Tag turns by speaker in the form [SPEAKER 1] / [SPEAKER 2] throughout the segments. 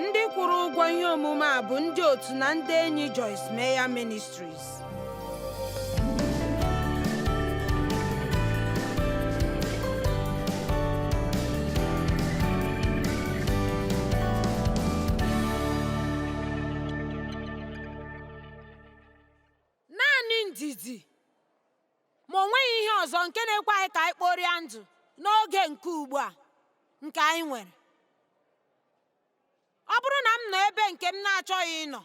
[SPEAKER 1] Ndị kwụrụ ụgwọ ihe omume a bụ ndị otu na ndị enyi Joyce Meyer Ministries. Naanị ndidi ma o nweghị ihe ọzọ nke na-ekwe anyị ka anyị kporie ndụ n'oge nke ugbu a nke anyị nwere. Ọ bụrụ na m nọ ebe nke m na-achọghị ịnọ,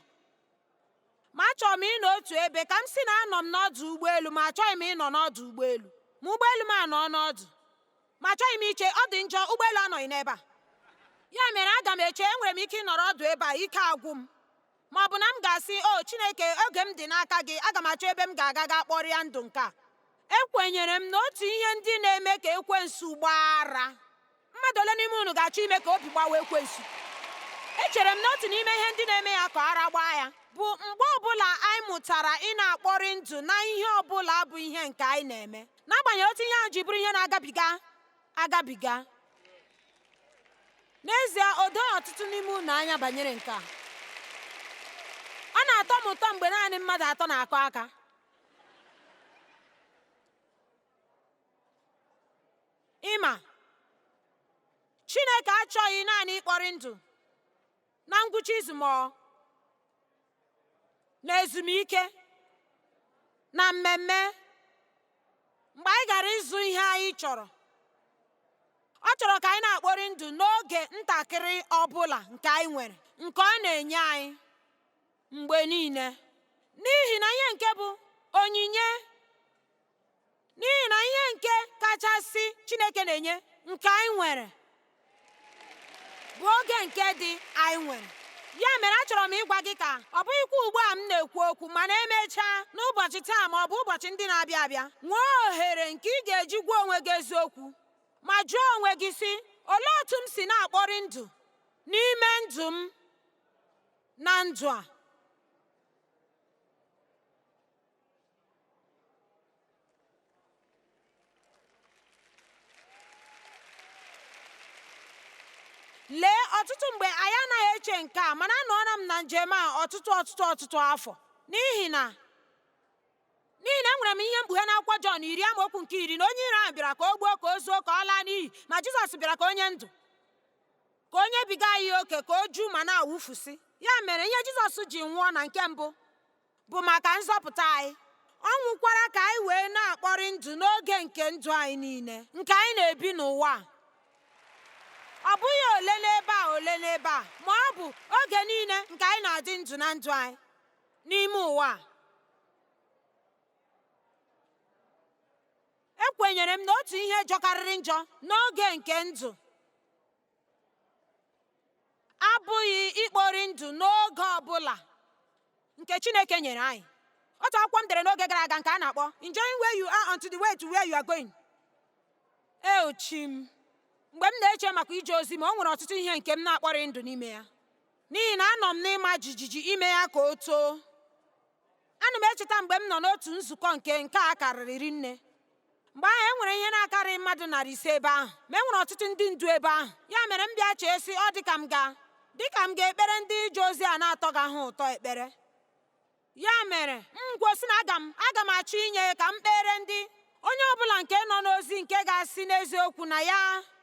[SPEAKER 1] ma achọrọ m ịnọ otu ebe ka m sị na anọ m n'ọdụ ụgbọelu ma achọghị m ịnọ n'ọdụ ụgbọelu, ma ụgbọelu m anọ n'ọdụ, ma achọghị m iche, ọ dị njọ, ụgbọelu anọghị n'ebe a. Ya mere aga m eche, enwere m ike ịnọrọ ọdụ ebe a, ike agwụ m. Ma ọ bụ na m ga-asị, O Chineke, oge m dị n'aka gị, aga m achọ ebe m ga-aga gaa kpọrịa ndụ nke a. Ekwenyere m na otu ihe ndị na-eme ka ekwensu gbaa ara. Mmadụ ole n'ime unu ga-achọ ime ka obi gbawa ekwensu? Echere m na otu n'ime ihe ndị na-eme ya ka ara gbaa ya bụ mgbe ọbụla anyị mụtara ị na-akpọrị ndụ na ihe ọbụla bụ ihe nke anyị na-eme, n'agbanyeghị otu ihe ahụ ji bụrụ ihe na-agabiga agabiga. N'ezie, o doghị ọtụtụ n'ime unu anya banyere nke a. Ọ na-atọ m ụtọ mgbe naanị mmadụ atọ na-akụ aka. Ịma, Chineke achọghị naanị ịkpọrị ndụ na ngwụcha izu ma ọ na ezumike na mmemme mgbe anyị gara ịzụ ihe anyị chọrọ. Ọ chọrọ ka anyị na-akpọrị ndụ n'oge ntakịrị ọ bụla nke anyị nwere, nke ọ na-enye anyị mgbe niile. N'ihi na ihe nke bụ onyinye, n'ihi na ihe nke kachasị Chineke na-enye nke anyị nwere bụ oge nke dị anyị nwere. Ya mere achọrọ m ịgwa gị ka ọ bụghịkwa ugbu a m na-ekwu okwu, mana emechaa n'ụbọchị taa ma ọ bụ ụbọchị ndị na-abịa abịa, nwee ohere nke ị ga-eji gwa onwe gị eziokwu ma jụọ onwe gị sị, olee otu m si na-akpọrị ndụ n'ime ndụ m na ndụ a? Lee, ọtụtụ mgbe anyị anaghị eche nke a, mana anọọla m na njem a ọtụtụ ọtụtụ ọtụtụ afọ, n'ihi na enwere m ihe mkpughe n'akwụkwọ Jọn 10 amaokwu nke 10 na onye iro ahụ bịara ka o gbuo, ka o zuo, ka ọ laa n'iyi, ma Jizọs bịara ka o nye ndụ, ka o nyebiga ya oke, ka o ju ma na-awụfusi. Ya mere ihe Jizọs ji nwụọ na nke mbụ bụ maka nzọpụta anyị. Ọ nwụkwara ka anyị wee na-akpọrị ndụ n'oge nke ndụ anyị niile nke anyị na-ebi n'ụwa a. Ọ bụghị ole n'ebe a ole n'ebe a, ma ọ bụ oge niile nke anyị na-adị ndụ na ndụ anyị n'ime ụwa a. Ekwenyere m na otu ihe jọkarịrị njọ n'oge nke ndụ abụghị ikpori ndụ n'oge ọ bụla nke Chineke nyere anyị. Otu akwụkwọ m dere n'oge gara aga nke a na-akpọ Enjoying Where You Are Unto the Way to Where You Are Going. Eochi m mgbe m na-eche maka ije ozi m, o nwere ọtụtụ ihe nke m na-akpọrị ndụ n'ime ya, n'ihi na anọ m n'ịma jijiji ime ya ka o too. Ana m echeta mgbe m nọ n'otu nzukọ nke nke a karịrị rinne. Mgbe ahụ e nwere ihe na-akarị mmadụ 500 ebe ahụ, ma e nwere ọtụtụ ndị ndu ebe ahụ. Ya mere m bịa chee sị, ọ dịka m ga dịka m ga-ekpere ndị ije ozi a na-atọghị ha ụtọ ekpere. Ya mere m kwuo sị na aga m aga m achọ inye ka m kpere ndị onye ọbụla nke nọ n'ozi nke ga-asị n'eziokwu na ya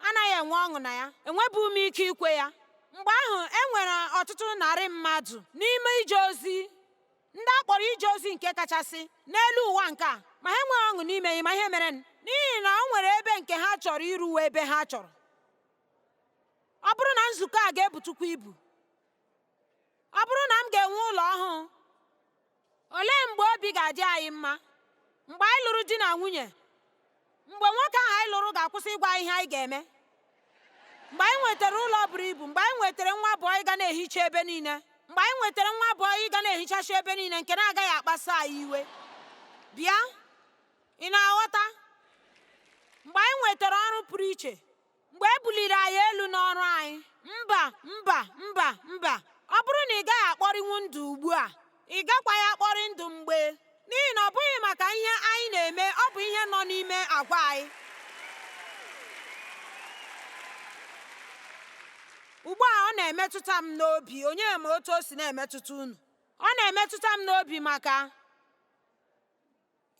[SPEAKER 1] anaghị enwe ọṅụ na ya, enwebughị m ike ikwe ya. Mgbe ahụ e nwere ọtụtụ narị mmadụ n'ime ije ozi, ndị a kpọrọ ije ozi nke kachasị n'elu ụwa nke a, ma ha enweghị ọṅụ n'ime ya. Ma ihe mere n'ihi na o nwere ebe nke ha chọrọ iruwe ebe ha chọrọ. Ọ bụrụ na nzukọ a ga-ebutukwa ibu, ọ bụrụ na m ga-enwe ụlọ ọhụụ, olee mgbe obi ga-adị anyị mma? Mgbe anyị lụrụ di na nwunye, mgbe nwoke ahụ anyị lụrụ ga-akwụsị ịgwa anyị ihe anyị ga-eme, mgbe anyị nwetara ụlọ buru ibu, mgbe anyị nwetara nwa bọyị ga na-ehicha ebe niile, mgbe anyị nwetara nwa bọyị ga na-ehichachi ebe niile nke na-agaghị akpasu anyị iwe. Bịa, ị na-aghọta? Mgbe anyị nwetara ọrụ pụrụ iche, mgbe e buliri anyị elu n'ọrụ anyị, mba, mba, mba, mba. Ọ bụrụ na ị gaghị akpọrinwu ndụ ugbu a, ị gakwaghị akpọrị ndụ mgbe, n'ihi na ọ bụghị maka ihe anyị na-eme, ọ bụ ihe nọ n'ime agwa anyị. Ugbu a ọ na-emetụta m n'obi, onye ma otu o si na-emetụta unu. Ọ na-emetụta m n'obi maka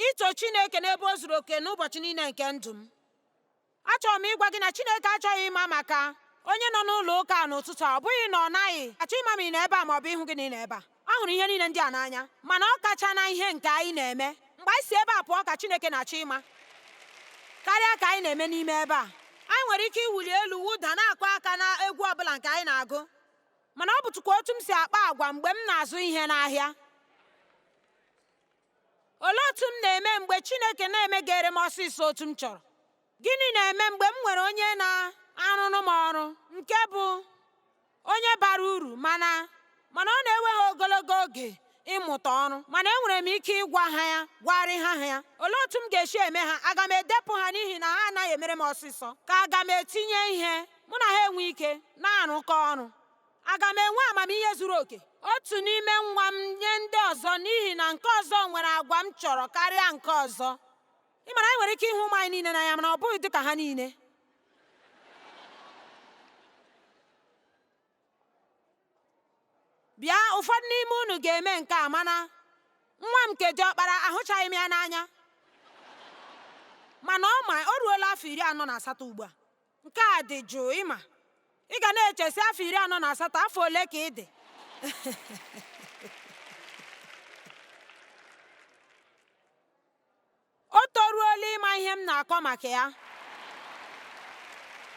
[SPEAKER 1] ito Chineke n'ebe o zuru oke n'ụbọchị niile nke ndụ m. Achọrọ m ịgwa gị na Chineke achọghị ịma maka onye nọ n'ụlọ ụka a n'ụtụtụ a. Ọ bụghị na ọ naghị achọ ịma ma ị nọ ebe a ma ọ bụ ịhụ gị na ị nọ ebe a. Ọ hụrụ ihe niile ndị a n'anya, mana ọ kacha na ihe nke anyị na-eme mgbe anyị si ebe a pụọ ka Chineke na-achọ ịma karịa ka anyị na-eme n'ime ebe a. Anyị nwere ike iwuli elu, wụda, na-akụ aka na egwu ọbụla nke anyị na-agụ, mana ọ bụtụkwa otu m si akpa agwa mgbe m na-azụ ihe n'ahịa. Olee otu m na-eme mgbe Chineke na-emegere m ọsịsọ otu m chọrọ? Gịnị na-eme mgbe m nwere onye na-arụrụ m ọrụ nke bụ onye bara uru mana ọ na-ewe ha ogologo oge ịmụta ọrụ, mana enwere m ike ịgwa ha ya, gwarị ha ya? Olee otu m ga-esi eme ha? Aga m edepụ ha n'ihi na ha anaghị emere m ọsịsọ? Ka aga m etinye ihe mụ na ha enwe ike na-arụkọ ọrụ? Aga m enwe amamihe zuru oke otu n'ime nwa m nye ndị ọzọ n'ihi na nke ọzọ nwere agwa m chọrọ karịa nke ọzọ? Ị mara anyị nwere ike ịhụ ụmụ anyị niile n'anya, mana ọ bụghị dịka ha niile. Bịa, ụfọdụ n'ime unu ga-eme nke a, mana nwa m nke diọkpara ahụchaghị m ya n'anya, mana ọ ma o ruola afọ 48 ugbu a. Nke a dị jụụ, ịma ị ga na-echesi afọ 48, afọ ole ka ị dị? O toruola ịma ihe m na-akọ maka ya.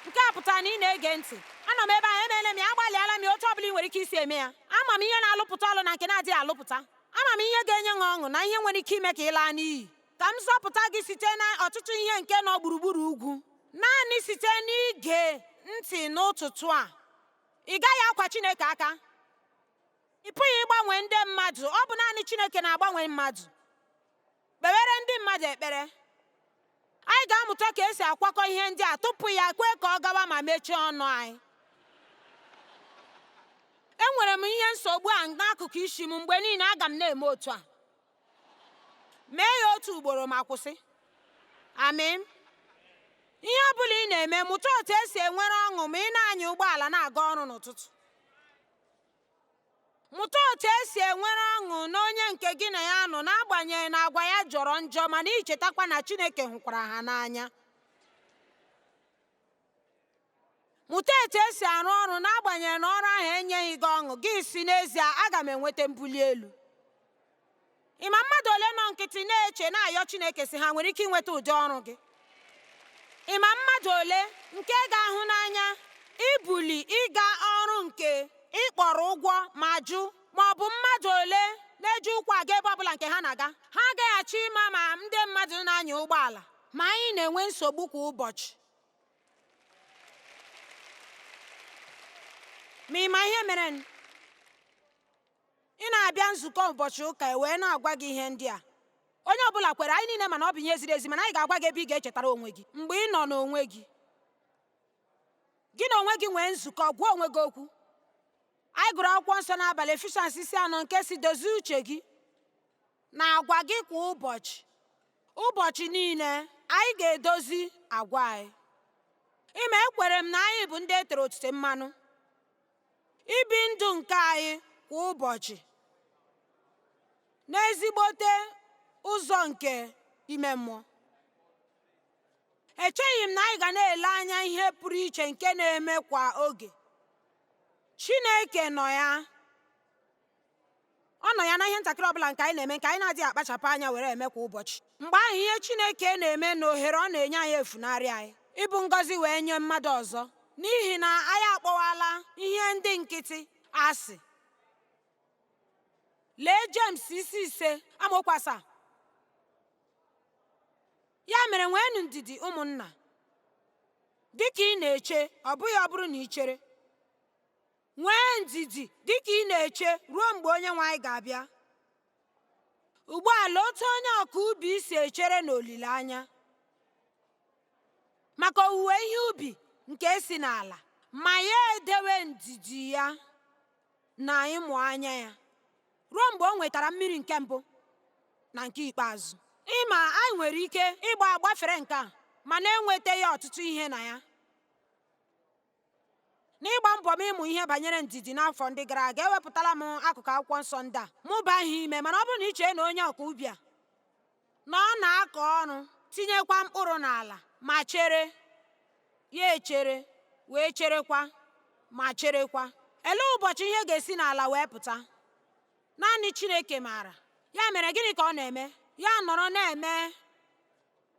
[SPEAKER 1] Nke a pụtara na ị na-ege ntị. Anọ m ebe ahụ, emeela m ya, agbalịala m ya otu ọbụla ị nwere ike isi eme ya. Ama m ihe na-alụpụta ọlụ na nke na-adịghị alụpụta. Ama m ihe ga-enye gị ọṅụ na ihe nwere ike ime ka ị laa n'iyi. Ka m zọpụta gị site na ọtụtụ ihe nke nọ gburugburu ugwu. Naanị site n'ige ntị n'ụtụtụ a, ị gaghị akwa Chineke aka. Ị pụghị ịgbanwe ndị mmadụ, ọ bụ naanị Chineke na-agbanwe mmadụ. Kpewere ndị mmadụ ekpere. Anyị ga-amụta ka esi akwakọ ihe ndị a tupu ya kwee ka ọ gawa ma mechie ọnụ anyị. Enwere m ihe nsogbu a n'akụkụ isi m mgbe niile, aga m na-eme otu a. Mee ya otu ugboro ma kwụsị. Amen. Ihe ọ bụla ị na-eme, mụta otu esi enwere ọṅụ ma ị na-anya ụgbọala na-aga ọrụ n'ụtụtụ. Mụta otu esi enwere ọṅụ na onye nke gị na ya nọ n'agbanyeghị na agwa ya jọrọ njọ, mana ichetakwa na Chineke hụkwara ha n'anya. Mụta etu esi arụ ọrụ n'agbanyeghị na ọrụ ahụ enyeghị gị ọṅụ, gị si n'ezie aga m enweta mbuli elu. Ị ma mmadụ ole nọ nkịtị na-eche na-ayọ Chineke si ha nwere ike inweta ụdị ọrụ gị? Ị ma mmadụ ole nke ga-ahụ n'anya ibuli ịga ọrụ nke ị kpọrọ ụgwọ ma jụ, ma ọ bụ mmadụ ole na-eji ụkwụ aga ebe ọbụla nke ha na-aga? Ha agaghị achọ ịma ma ndị mmadụ na-anya ụgbọala, ma anyị na-enwe nsogbu kwa ụbọchị. Ma ị ma ihe mere? Ị na-abịa nzukọ ụbọchị ụka e wee na-agwa gị ihe ndị a. Onye ọbụla kwere, anyị niile mana ọ bụ ihe ziri ezi, mana anyị ga-agwa gị ebe ị ga-echetara onwe gị mgbe ị nọ n'onwe gị. Gị na onwe gị nwee nzukọ, gwa onwe gị okwu. Anyị gụrụ akwụkwọ nsọ n'abalị, Efishans isi 4 nke si dozie uche gị na agwa gị kwa ụbọchị. Ụbọchị niile anyị ga-edozi agwa anyị. Ịma ekwere m na anyị bụ ndị e tere otite mmanụ ibi ndụ nke anyị kwa ụbọchị n'ezigbote ụzọ nke ime mmụọ. Echeghị m na anyị ga na-ele anya ihe pụrụ iche nke na-eme kwa oge. Chineke nọ ya. Ọ nọ ya na ihe ntakịrị ọbụla nke anyị na-eme nke anyị na-adịghị akpachapụ anya were eme kwa ụbọchị. Mgbe ahụ ihe Chineke na-eme na ohere ọ na-enye anyị efunarị anyị ịbụ ngọzi wee nye mmadụ ọzọ, n'ihi na anyị akpọwala ihe ndị nkịtị asị. Lee James isi 5 amaokwu 7. Ya mere nweenụ ndidi ụmụnna, dịka ị na-eche, ọ bụghị ọ bụrụ na ị chere. Nwee ndidi dịka ị na-eche ruo mgbe Onyenwe anyị ga-abịa. Ugbu a lee otu onye ọka ubi si echere n'olileanya maka owuwe ihe ubi nke si n'ala, ma ya edewe ndidi ya na ịmụ anya ya ruo mgbe o nwetara mmiri nke mbụ na nke ikpeazụ. Ịma anyị nwere ike ịgba gbafere nke a ma na-enwetaghị ọtụtụ ihe na ya. N'ịgba mbọ m ịmụ ihe banyere ndidi n'afọ ndị gara aga, ewepụtala m akụkụ akwụkwọ nsọ ndị a mụba ha ime. Mana ọ bụrụ na ị chee na onye ọka ubi a na ọ na-akọ ọrụ, tinyekwa mkpụrụ n'ala ma chere, ya echere wee cherekwa ma cherekwa, elee ụbọchị ihe ga-esi n'ala wee pụta? Naanị Chineke maara. Ya mere gịnị ka ọ na-eme? Ya nọrọ na-eme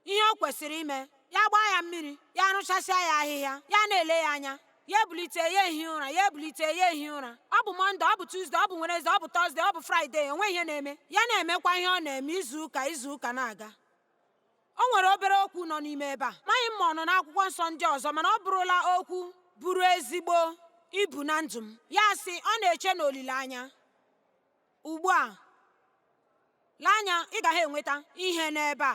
[SPEAKER 1] ihe o kwesịrị ime. Ya gbaa ya mmiri, ya rụchasịa ya ahịhịa, ya na-ele ya anya, ya ebulite, ya ehi ụra, ya ebulite, ya ehi ụra. Ọ bụ Mọnde, ọ bụ Tuzdee, ọ bụ Wenezde, ọ bụ Tọzdee, ọ bụ Fraịde, o nweghị ihe na-eme. Ya na-emekwa ihe ọ na-eme izu ụka izu ụka na-aga. O nwere obere okwu nọ n'ime ebe a. Amaghị m ma ọ nọ n'akwụkwọ nsọ ndị ọzọ, mana ọ bụrụla okwu buru ezigbo ibu na ndụ m. Ya sị, ọ na-eche n'olileanya. Ugbu a, lee anya, ị gaghị enweta ihe n'ebe a.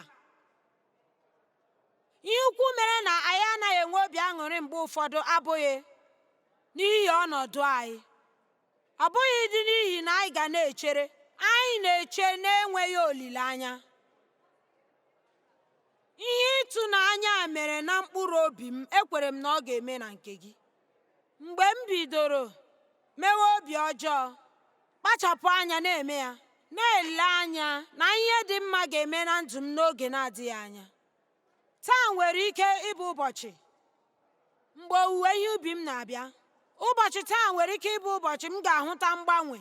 [SPEAKER 1] Ihe ukwu mere na anyị anaghị enwe obi aṅụrị mgbe ụfọdụ abụghị n'ihi ọnọdụ anyị. Ọ bụghị dị n'ihi na anyị ga na-echere. Anyị na-eche na-enweghị olileanya. Ihe ịtụnanya mere na mkpụrụ obi m, ekwere m na ọ ga-eme na nke gị. Mgbe m bidoro mewe obi ọjọọ, kpachapụ anya na-eme ya, na-ele anya na ihe dị mma ga-eme na ndụ m n'oge na-adịghị anya. Taa nwere ike ịbụ ụbọchị mgbe owuwe ihe ubi m na-abịa. Ụbọchị taa nwere ike ịbụ ụbọchị m ga-ahụta mgbanwe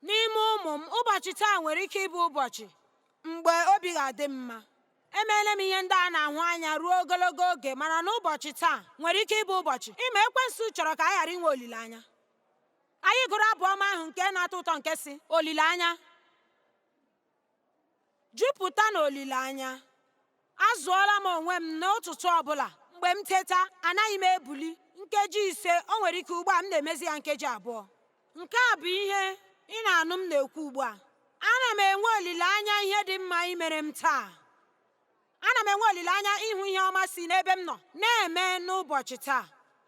[SPEAKER 1] n'ime ụmụ m. Ụbọchị taa nwere ike ịbụ ụbọchị mgbe obi ga-adị m mma. Emeela m ihe ndị a na-ahụ anya ruo ogologo oge, mana n'ụbọchị taa nwere ike ịbụ ụbọchị ịma ekwensu chọrọ ka anyị ghara inwe olileanya. Anyị gụrụ abụ ọma ahụ nke na-atọ ụtọ nke si olileanya, jupụta na olileanya. Azụọla m onwe m n'ụtụtụ ọbụla mgbe m teta, anaghị m ebuli nkeji 5, o nwere ike ugbu a m na-emezi ya nkeji 2. Nke a bụ ihe ị na-anụ m na-ekwu ugbu a. Ana m enwe olileanya ihe dị mma imere m taa. Ana m enwe olileanya ịhụ ihe ọma si n'ebe m nọ na-eme n'ụbọchị taa.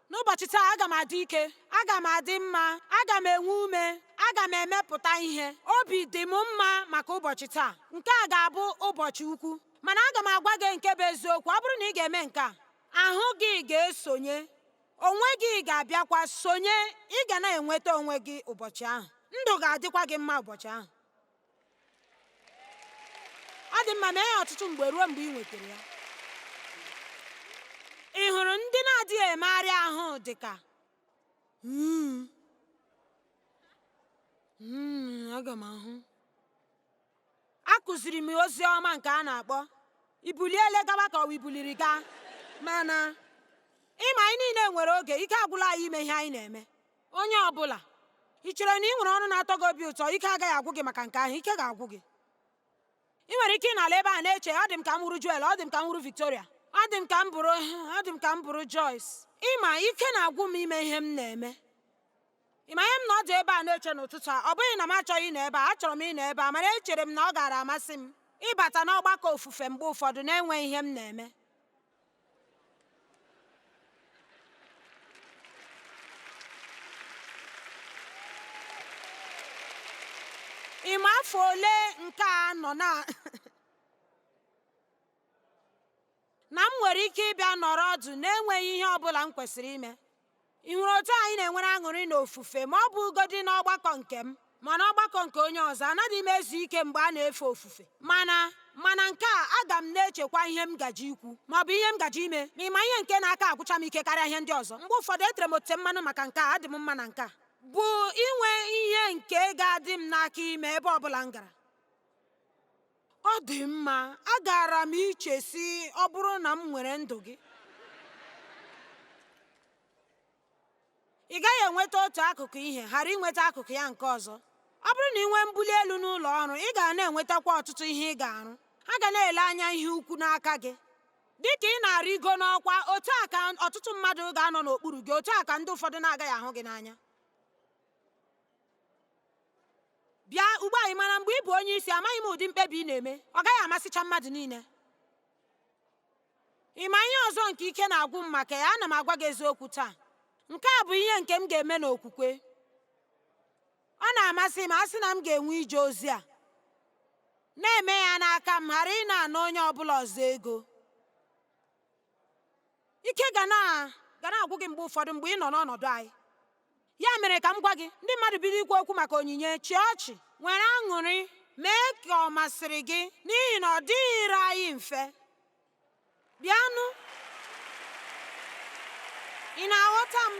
[SPEAKER 1] N'ụbọchị taa, aga m adị ike, aga m adị mma, aga m enwe ume, aga m emepụta ihe. Obi dị m mma maka ụbọchị taa. Nke a ga-abụ ụbọchị ukwu. Mana aga m agwa gị nke bụ eziokwu, ọ bụrụ na ị ga-eme nke a, ahụ gị ga-esonye, onwe gị ga-abịakwa sonye, ị ga na-enweta onwe gị ụbọchị ahụ. Ndụ ga-adịkwa gị mma ụbọchị ahụ. Ọ dị mma, mee ya ọtụtụ mgbe ruo mgbe ị nwetara ya. Ị hụrụ ndị na-adịghị emegharị ahụ dị ka aga m ahụ. Akụziri m ozi ọma nke a na-akpọ ibuliele gawa ka ọ bụ ibuliri gaa, mana ịma anyị niile nwere oge, ike agwụla anyị ime ihe anyị na-eme. Onye ọbụla, ị chere na ị nwere ọrụ na-atọ gị obi ụtọ, ike agaghị agwụ gị maka nke ahụ, ike ga-agwụ gị. Ị nwere ike ịnala ebe a na-eche, ọ dị m ka m wuru Joel, ọ dị m ka m wuru Victoria, ọ dị m ka m bụrụ, ọ dị m ka m bụrụ Joyce. Ịma ike na-agwụ m ime ihe m na-eme. Ịma ihe m na ọ dị ebe a na-eche n'ụtụtụ a, ọ bụghị na m achọghị ịnọ ebe a, achọrọ m ịnọ ebe a, mana echere m na ọ gaara amasị m ịbata n'ọgbakọ ofufe mgbe ụfọdụ na-enweghị ihe m na-eme. Ịma afọ ole nke a nọ na na m nwere ike ịbịa nọrọ ọdụ na-enweghị ihe ọ bụla m kwesịrị ime. Ị hụrụ otu anyị na-enwere aṅụrị n'ofufe, ma ọ bụgodị n'ọgbakọ nke m, ma n'ọgbakọ nke onye ọzọ, anaghị m ezu ike mgbe a na-efe ofufe. Mana nke a, aga m na-echekwa ihe m gaji ikwu ma ọ bụ ihe m gaji ime. Ma ịma ihe nke na-aka agwụcha m ike karịa ihe ndị ọzọ. Mgbe ụfọdụ etere m otite mmanụ maka nke a, adị m mma na nke a, bụ inwe ihe nke ga-adị m n'aka ime ebe ọbụla m gara. Ọ dị mma, agara m iche si ọ bụrụ na m nwere ndụ gị. Ị gaghị enweta otu akụkụ ihe ghara inweta akụkụ ya nke ọzọ. Ọ bụrụ na ị nwee mbuli elu n'ụlọ ọrụ, ị ga na-enwetakwa ọtụtụ ihe ị ga-arụ. Ha ga na-ele anya ihe ukwu n'aka gị. Dị ka ị na-arịgo n'ọkwa, otu a ka ọtụtụ mmadụ ga-anọ n'okpuru gị, otu a ka ndị ụfọdụ na-agaghị ahụ gị n'anya. Bịa ugbu a, ị mara mgbe ị bụ onye isi, amaghị m ụdị mkpebi ị na-eme. Ọ gaghị amasịcha mmadụ niile. Ị ma ihe ọzọ nke ike na-agwụ m maka ya, ana m agwa gị eziokwu taa. Nke a bụ ihe nke m ga-eme n'okwukwe. Ọ na-amasị m asị na m ga-enwe ije ozi a, na-eme ya n'aka m, ghara ị na-ana onye ọbụla ọzọ ego. Ike ga ga na-agwụ gị mgbe ụfọdụ mgbe ị nọ n'ọnọdụ anyị. Ya mere ka m gwa gị, ndị mmadụ bido ikwu okwu maka onyinye, chịa ọchị, nwere aṅụrị, mee ka ọ masịrị gị, n'ihi na ọ dịghịrị anyị mfe. Bịanụ. Ị na-aghọta m?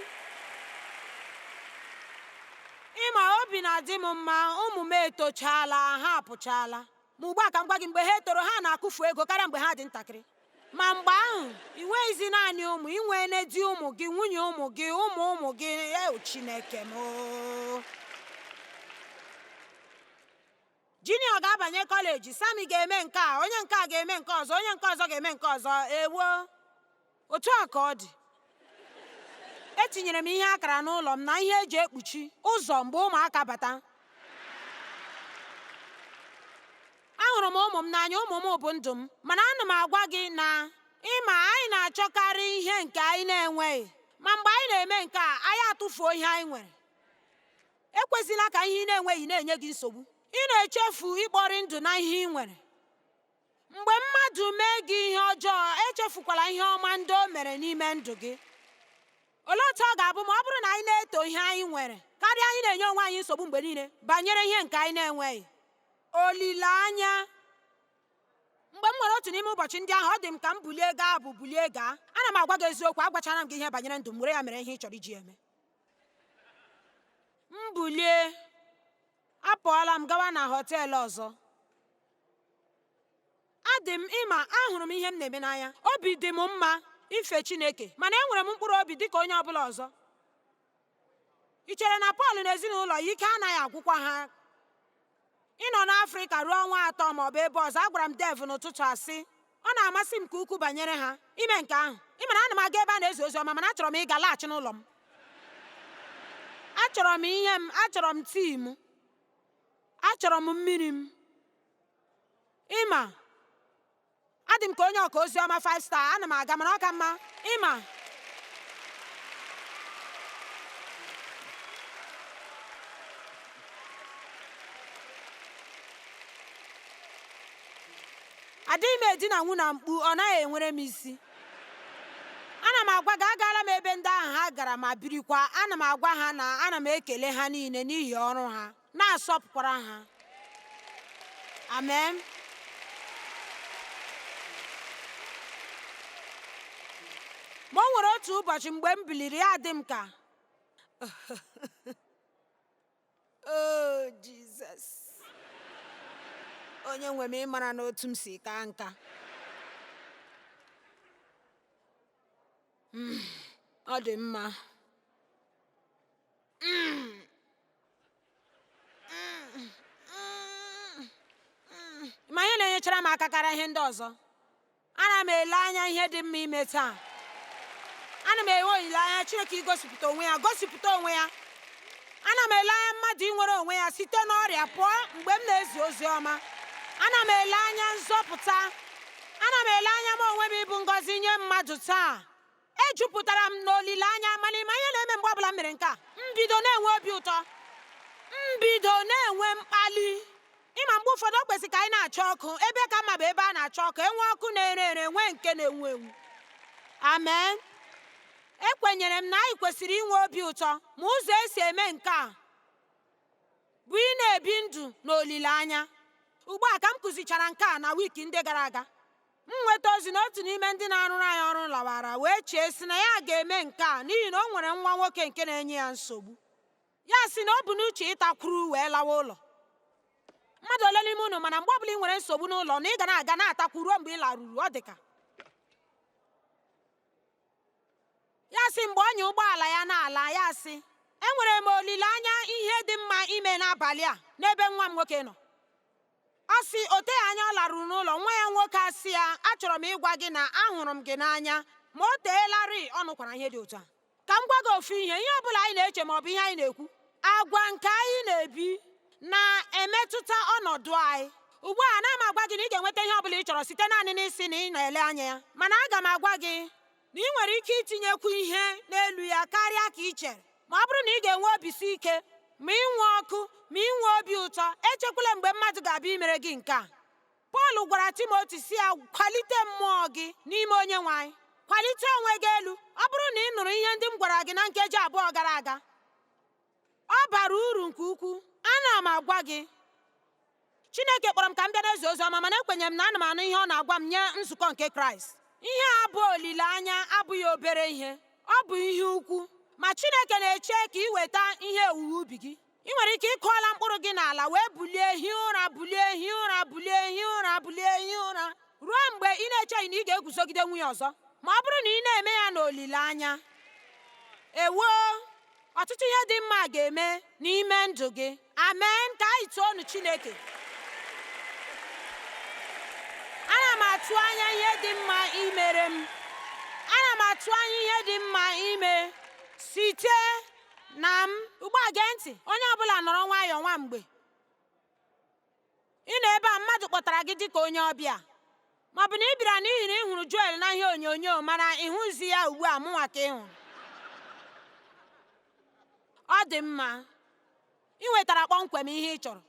[SPEAKER 1] Ịma, obi na-adị m mma, ụmụ m etochaala, ha apụchaala. Ma ugbu a ka m gwa gị, mgbe ha etoro, ha na-akụfu ego karịa mgbe ha dị ntakịrị. Ma mgbe ahụ, ị nweghịzi naanị ụmụ, ị nweene di ụmụ gị, nwunye ụmụ gị, ụmụ ụmụ gị. Eo Chineke m oo. Junior ga-abanye kọleji, Sammy ga-eme nke a, onye nke a ga-eme nke ọzọ, onye nke ọzọ ga-eme nke ọzọ. Ewo, otu a ka ọ dị. Etinyere m ihe akara n'ụlọ m na ihe eji ekpuchi ụzọ mgbe ụmụaka bata. Ahụrụ m ụmụ m n'anya, ụmụ m bụ ndụ m, mana ana m agwa gị na ịma anyị na-achọkarị ihe nke anyị na-enweghị, ma mgbe anyị na-eme nke a, anyị atụfuo ihe anyị nwere. Ekwesịla ka ihe ị na-enweghị na-enye gị nsogbu. Ị na-echefu ịkpọrị ndụ na ihe ị nwere. Mgbe mmadụ mee gị ihe ọjọọ, echefukwala ihe ọma ndị o mere n'ime ndụ gị. Olee otu ọ ga-abụ ma ọ bụrụ na anyị na-eto ihe anyị nwere karịa anyị na-enye onwe anyị nsogbu mgbe niile banyere ihe nke anyị na-enweghị? Olileanya. Mgbe m nwere otu n'ime ụbọchị ndị ahụ, ọ dị m ka m bulie gaa bụ bulie gaa. Ana m agwa gị eziokwu, agwachara m gị ihe banyere ndụ m, were ya mere ihe ị chọrọ iji eme. M bulie, apụọla m gawa na họteelụ ọzọ. Adị m ịma, ahụrụ m ihe m na-eme n'anya. Obi dị m mma ife Chineke, mana enwere m mkpụrụ obi dịka onye ọbụla ọzọ. Ị chere na Pọl na ezinụlọ ya ike anaghị agwụkwa ha ịnọ n'Afrịka ruo ọnwa 3 ma ọ bụ ebe ọzọ? Agwara m Dev n'ụtụtụ a sị, ọ na-amasị m nke ukwuu banyere ha ime nke ahụ. Ị mara, ana m aga ebe a na-ezi ozi ọma, mana achọrọ m ịga laghachi n'ụlọ m. Achọrọ m ihe m, achọrọ m tii m, achọrọ m mmiri m. Ịma, adị m ka onye ọka ozi ọma 5 star, ana m aga, mana ọ ka mma. Ịma, adịghị m edina nwụ na mkpu, ọ naghị enwere m isi. Ana m agwa gị, agaala m ebe ndị ahụ ha gara ma birikwa. Ana m agwa ha na ana m ekele ha niile n'ihi ọrụ ha, na-asọpụkwara ha. Amen. Ma o nwere otu ụbọchị mgbe m biliri, ya dị m ka oh Jizọs, onye nwe m, ịmara n'otu m si kaa nka. Ọ dị mma. Ma ihe na-enyechara m aka karịa ihe ndị ọzọ, ana m ele anya ihe dị mma ime taa. Ana m enwe olileanya Chineke igosipụta onwe ya, gosipụta onwe ya. Ana m ele anya mmadụ inwere onwe ya site n'ọrịa pụọ mgbe m na-ezi ozi ọma. Ana m ele anya nzọpụta. Ana m ele anya m onwe m ịbụ ngọzi nye mmadụ taa. Ejupụtara m n'olileanya, mana ịma ihe na-eme mgbe ọbụla m mere nke a? M bido na-enwe obi ụtọ. M bido na-enwe mkpali. Ịma, mgbe ụfọdụ o kwesịrị ka anyị na-achọ ọkụ. Ebe ka mma bụ ebe a na-achọ ọkụ. Enwe ọkụ na-ere ere, nwee nke na-enwu enwu. Amen. Ekwenyere m na anyị kwesịrị inwe obi ụtọ, ma ụzọ esi eme nke a bụ ị na-ebi ndụ n'olileanya. Ugbu a ka m kụzichara nke a na wiiki ndị gara aga, m nweta ozi na otu n'ime ndị na-arụrụ anyị ọrụ lawara wee chee sị na ya ga-eme nke a n'ihi na o nwere nwa nwoke nke na-enye ya nsogbu. Ya sị na ọ bụ n'uche ịtakwuru wee lawa ụlọ. Mmadụ ole n'ime unu mana mgbe ọbụla ị nwere nsogbu n'ụlọ na ị ga na-aga na-atakwu ruo mgbe ị laruru? Ọ dịka ya sị mgbe ọnya ụgbọala ya na-ala, ya sị, enwere m olileanya ihe dị mma ime n'abalị a n'ebe nwa m nwoke nọ. Ọ sị o teghị anya ọ laruru n'ụlọ, nwa ya nwoke asị ya, achọrọ m ịgwa gị na ahụrụ m gị n'anya, ma o teelarị ọ nụkwara ihe dị otu a. Ka m gwa gị ofu ihe, ihe ọbụla anyị na-eche ma ọ bụ ihe anyị na-ekwu, agwa nke anyị na-ebi na-emetụta ọnọdụ anyị. Ugbu a, ana m agwa gị na ị ga-enweta ihe ọbụla ị chọrọ site naanị n'isi na ị na-ele anya ya, mana aga m agwa gị na ị nwere ike itinyekwu ihe n'elu ya karịa ka ị chere. Ma ọ bụrụ na ị ga-enwe obi si ike, ma inwe ọkụ, ma inwe obi ụtọ, echekwala mgbe mmadụ ga-abịa imere gị nke a. Pọl gwara Timoti si ya, kwalite mmụọ gị n'ime Onyenwe anyị. Kwalite onwe gị elu. Ọ bụrụ na ị nụrụ ihe ndị m gwara gị na nkeji abụọ gara aga, ọ bara uru nke ukwuu. Ana m agwa gị, Chineke kpọrọ m ka m bịa na-ezi ozi ọma, mana ekwenyere m na ana m anụ ihe ọ na-agwa m nye nzukọ nke Kraịst. Ihe a bụ olileanya abụghị obere ihe, ọ bụ ihe ukwu. Ma Chineke na-eche ka ị weta ihe owuwe ubi gị. Ị nwere ike ịkụọla mkpụrụ gị n'ala wee bulie hie ụra, bulie hie ụra, bulie hie ụra, bulie hie ụra, ruo mgbe ị na-echeghị na ị ga-eguzogide nwunye ọzọ. Ma ọ bụrụ na ị na-eme ya n'olileanya, ewo, ọtụtụ ihe dị mma ga-eme n'ime ndụ gị. Amen. Ka anyị toonu Chineke. Ana m atụ anya ihe dị mma imere m. Ana m atụ anya ihe dị mma ime site na m. Ugbu a gee ntị, onye ọbụla nọrọ nwayọọ nwa mgbe. Ị nọ ebe a mmadụ kpọtara gị dịka onye ọbịa, ma ọ bụ na ị bịara n'ihi na ị hụrụ Joel na ihe onyonyo, mana ị hụzi ya ugbu a, mụnwa ka ị hụrụ. Ọ dị mma, ị nwetara kpọmkwem ihe ị chọrọ.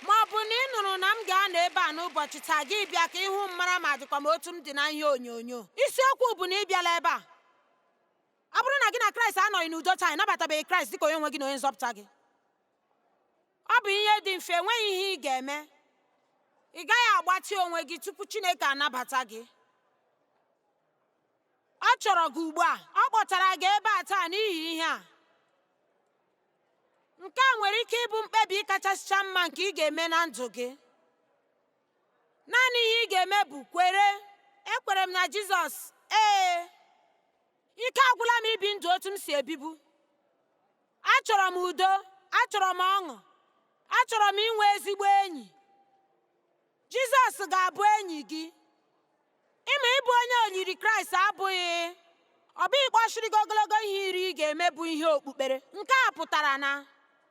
[SPEAKER 1] Ma ọ bụ na ị nụrụ na m ga-anọ ebe a n'ụbọchị taa, gị bịa ka ịhụ m mara ma dịkwa m otu m dị na ihe onyonyo. Isiokwu bụ na ị bịala ebe a. Ọ bụrụ na gị na Kraịst anọghị n'udo taa, ị nabatabeghị Kraịst dịka onye nwe gị na onye nzọpụta gị. Ọ bụ ihe dị mfe, enweghị ihe ị ga-eme. Ị gaghị agbatị onwe gị tupu Chineke anabata gị. Ọ chọrọ gị ugbu a. Ọ kpọtara gị ebe a taa n'ihi ihe a. Nke a nwere ike ịbụ mkpebi kachasịcha mma nke ị ga-eme na ndụ gị. Naanị ihe ị ga-eme bụ kwere. Ekwere m na Jizọs. Ee, ike agwụla m ibi ndụ otu m si ebibu. Achọrọ m udo, achọrọ m ọṅụ, achọrọ m inwe ezigbo enyi. Jizọs ga-abụ enyi gị. Ịma ịbụ onye oyiri Kraịst abụghị ọ bụghị kpọchiri gị ogologo ihe iri ị ga-eme bụ ihe okpukpere. Nke a pụtara na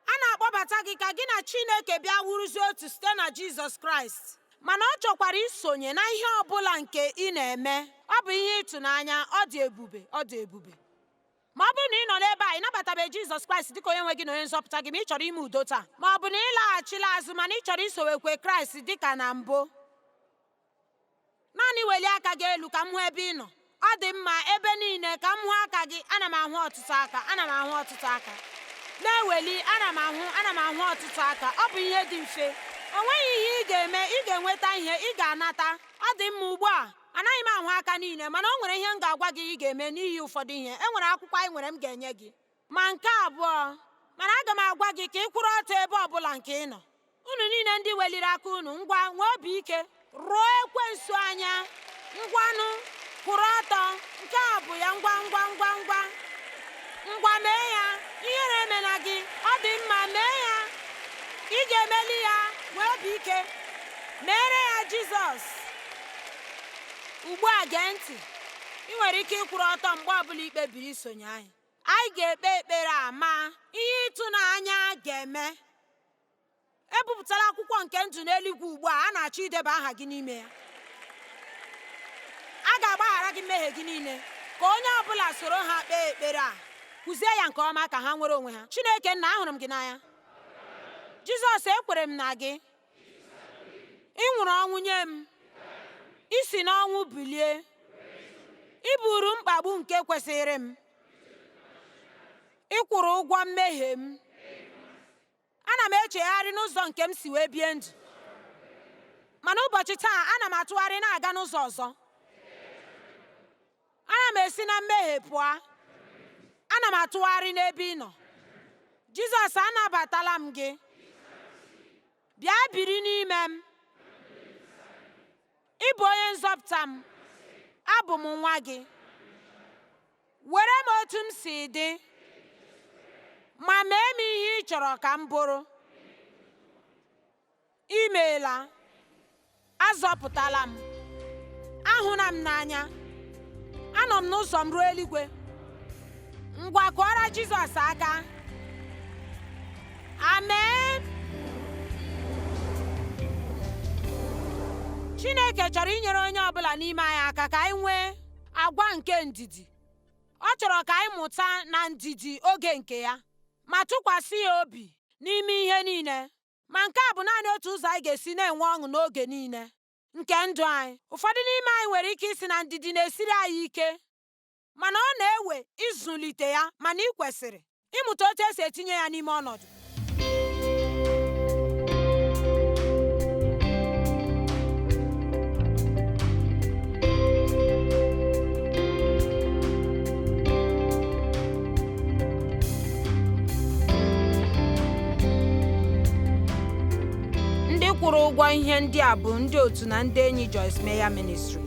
[SPEAKER 1] a na-akpọbata gị ka gị na Chineke bịa wuruzie otu site na Jizọs Kraịst. Mana ọ chọkwara isonye na ihe ọ bụla nke ị na-eme. Ọ bụ ihe ịtụnanya, ọ dị ebube, ọ dị ebube. Ma ọ bụrụ na ị nọ n'ebe a, ị nabatabeghị Jizọs Kraịst dịka onye nwe gị na onye nzọpụta gị, ma ị chọrọ ime udo taa, ma ọ bụ na ị laghachila azụ mana ị chọrọ isowekwe Kraịst dịka na mbụ, naanị welie aka gị elu ka m hụ ebe ị nọ. Ọ dị mma, ebe niile ka m hụ aka gị. Ana m ahụ ọtụtụ aka, ana m ahụ ọtụtụ aka na-eweli, ana m ahụ, ana m ahụ ọtụtụ aka. Ọ bụ ihe dị mfe. O nweghị ihe ị ga-eme, ị ga-enweta ihe, ị ga-anata. Ọ dị mma. Ugbu a, anaghị m ahụ aka niile, mana o nwere ihe m ga-agwa gị ị ga-eme n'ihi ụfọdụ ihe. E nwere akwụkwọ anyị nwere m ga-enye gị. Ma nke abụọ, mana aga m agwa gị ka ị kwụrụ ọtọ ebe ọbụla nke ị nọ. Unu niile ndị weliri aka unu, ngwa, nwee obi ike, rụọ ekwensu anya. Ngwanụ, kwụrụ ọtọ. Nke a bụ ya. Ngwa ngwa ngwa ngwa ngwa, mee ya. Ihere emela gị. Ọ dị mma, mee ya. Ị ga-emeli ya. Nwee obi ike, mere ya Jizọs. Ugbu a gee ntị. Ị nwere ike ịkwụrụ ọtọ mgbe ọbụla ị kpebiri isonye anyị. Anyị ga-ekpe ekpere a, ma ihe ịtụnanya ga-eme. Ebupụtala akwụkwọ nke ndụ n'eluigwe ugbu a. A na-achọ ideba aha gị n'ime ya. A ga-agbaghara gị mmehie gị niile. Ka onye ọbụla soro ha kpee ekpere a, kụzie ya nke ọma ka ha nwere onwe ha. Chineke nna, ahụrụ m gị n'anya. Jizọs, ekwere m na gị. Ị nwụrụ ọnwụ nye m, isi n'ọnwụ bilie. Ị buru mkpagbu nke kwesịrị m. Ị kwụrụ ụgwọ mmehie m. Ana m echegharị n'ụzọ nke m si wee bie ndụ, mana ụbọchị taa ana m atụgharị na-aga n'ụzọ ọzọ. Ana m esi na mmehie pụọ. Ana m atụgharị n'ebe ị nọ. Jizọs, anabatala m gị. Bịa biri n'ime m. Ị bụ onye nzọpụta m. Abụ m nwa gị. Were m otu m si dị, ma mee m ihe ị chọrọ ka m bụrụ. Imeela, azọpụtala m. Ahụla m n'anya. Anọ m n'ụzọ m ruo eluigwe. Ngwa, kụọrọ Jizọs aka. Amen. Chineke chọrọ inyere onye ọbụla n'ime anyị aka ka anyị nwee agwa nke ndidi. Ọ chọrọ ka anyị mụta na ndidi oge nke ya, ma tụkwasị ya obi n'ime ihe niile. Ma nke a bụ naanị otu ụzọ anyị ga-esi na-enwe ọṅụ n'oge niile. nke ndụ anyị. Ụfọdụ n'ime anyị nwere ike ịsị na ndidi na-esiri anyị ike, mana ọ na-ewe ịzụlite ya, mana ị kwesịrị ịmụta otu esi etinye ya n'ime ọnọdụ. Ndị kwụrụ ụgwọ ihe ndị a bụ ndị otu na ndị enyi Joyce Meyer Ministries.